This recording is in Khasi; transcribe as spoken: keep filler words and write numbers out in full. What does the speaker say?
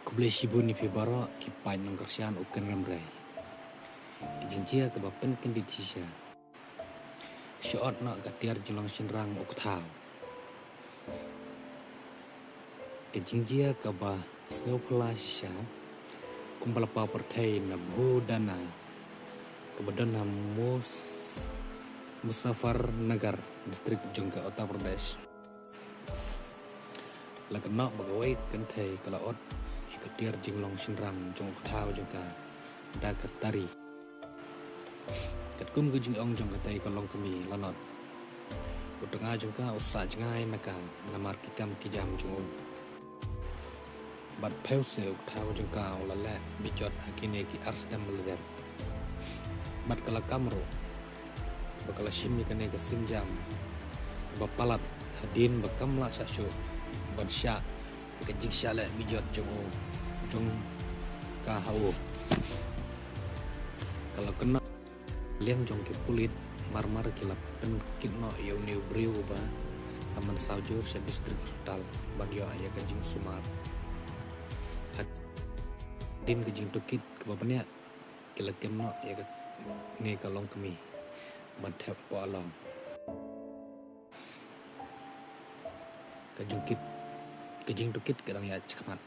Khublei shibun ïa phi baroh ki paid nongkyrshan u Kynrem Rai. Ki jingjia kaba pynkyndit shisha. Shu ot noh ka tiar jinglong shynrang u Kthaw. Ka jingjia kaba sngewphylla shisha, kumba la paw pyrthei na Bhudana, kaba don ha Mus-, Muzaffarnagar district jong ka Uttar Pradesh. La kynnoh ba kawei ka kynthei ka la ot ïa ka tiar jinglong shynrang jong u Kthaw jong ka da ka tari. Katkum ka jingong jong katei ka longkmie lanot, u tnga jong ka u sah jngai na ka namar ki kam ki jam jong u. Bad phew se u Kthaw jong ka u la leh bijot ha kine ki ar snem ba la dep. Bad ka la kam ruh ba ka la shim ïa kane ka sienjam kaba palat hadien ba kam lah shah shuh ban shah ïa ka jingshah leh bijot jong u, jong ka ha u. Ka la kynnoh liang jong ki pulit, mar mar ki la pynkit noh ïa une u briew uba la mynsaw jur sha district hospital ban ïoh ïa ka jingsumar. Hadien ka jingtohkit kaba bniah, ki la kem noh ïa kane ka longkmie ban thep hapoh along. Ka jingkit, ka jingtohkit ka dang ïaid shakhmat.